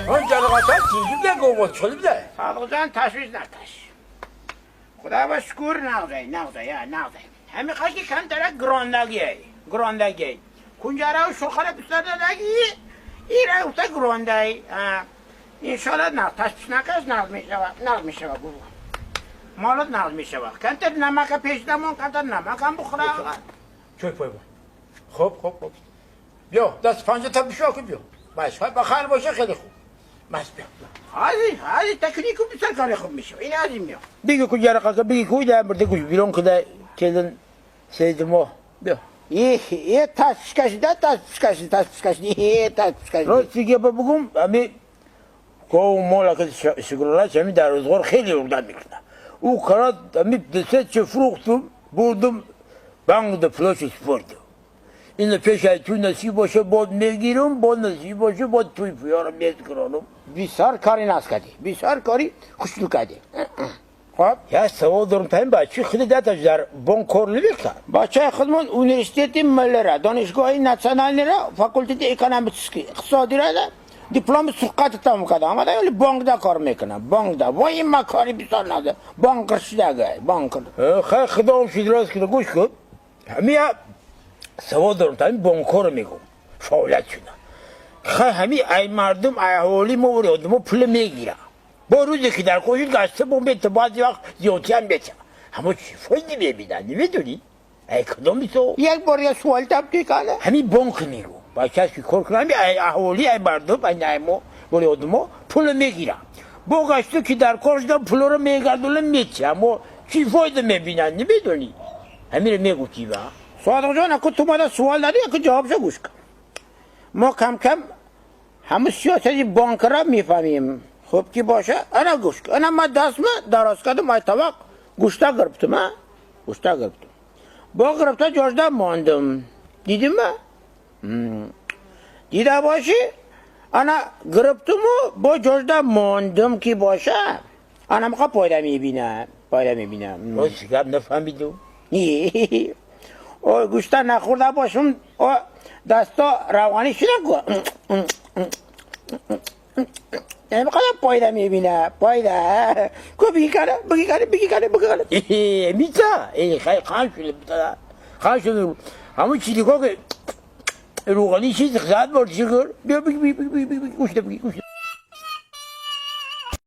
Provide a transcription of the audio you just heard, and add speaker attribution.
Speaker 1: ها جلقاتا چیزی بده گومات شده بده.
Speaker 2: صادق جان، تشویش نکش. خدا با شکر نغزه نغزه یا نغزه. همین خاکی کم داره گراندگی گراندگی. کنجره و شوخره بسردگی ایره افته گرانده. انشالله نغز تشویش نکش، نغز میشوه، نغز میشوه گروه. مالت نغز میشوه. کمتر نمک پیش دمون، کمتر نمک هم بخوره.
Speaker 1: چوی پای بون. خب خب خب. بیا دست پنجه تا بشو که بیا. باش بخیر باشه، خیلی خوب. بس بیا.
Speaker 2: هادی هادی تکنیکو بسر کار خوب میشه. این از این میاد.
Speaker 1: بگی کجا رقا بگی کجا برده کجا بیرون کده کلن سید ما بیا.
Speaker 2: یه یه تاش کشیده، تاش کشیده، تاش کشیده، یه تاش کشیده.
Speaker 1: راست دیگه بگم امی کو مولا که شکرالله چمی در روزگار خیلی اردن میکنه. او کرات امی دسته چه فروختم بردم بانک ده فلوش سپردم. این پیش از تو نصیب باشه بود میگیرم، بود نصیب باشه بود توی پیارم میگیرم.
Speaker 2: بسیار کاری ناز کردی، بسیار کاری خوشلو کردی. خب
Speaker 1: یا سوال دارم تا این بچه خیلی داتش در بانک کار نمیکرد.
Speaker 2: بچه خودمون университети ملی را، دانشگاه национальный را، факультети экономический اقتصادی را دیپلم سقط تمام کرده آمده، ولی بانک دا کار میکنه. بانک دا وای این مکاری بسیار نده بانک شده گای بانک.
Speaker 1: خیلی خدا هم شد راست کنه. گوش کن، همین سوال دارم تا این بانک رو میگم فعالیت شده. خیلی همین ای مردم ای اهالی ما و آدم پول میگیره. با روزی که در کوشید گشته بون بیت بعضی وقت زیادی هم بیت. اما چی فایده میبینن نمیدونی؟ ای کدوم تو؟
Speaker 2: یک بار یه سوال تبدیل کنه.
Speaker 1: همین بانک میگو با کسی که کار کنه، همین ای اهالی ای مردم ای نایمو ولی آدم پول میگیره. با گشته که در کار شدن پول رو میگردونه میچه، اما چی فایده میبینن نمیدونی؟ همین رو میگو چی با؟
Speaker 2: صادق جان، اگه تو ماده سوال داری اگه جوابشو گوش کن. ما کم کم همه سیاست بانک را میفهمیم. خوب کی باشه انا گوش کن. انا ما دست ما دراز کردم ای طبق گوشتا گرفتم، ها گوشتا گرفتم، با گرفته جاجده ماندم. دیدیم ما دیده باشی انا گرفتم و با جاجده ماندم کی باشه انا میخواه پایده میبینم، پایده میبینم.
Speaker 1: راست گپ نفهمیدم.
Speaker 2: او گوشتا نخورده باشم او دستا روغنی شده کو نمیخواد پایده میبینه پایده کو بگی کنه بگی کنه بگی کنه بگی کنه.
Speaker 1: میتا ای خیلی خان شده خان شده همون چیزی که روغنی چیز زد بار چی کن بیا بگی بگی بگی بگی بگی گوشت بگی گوشت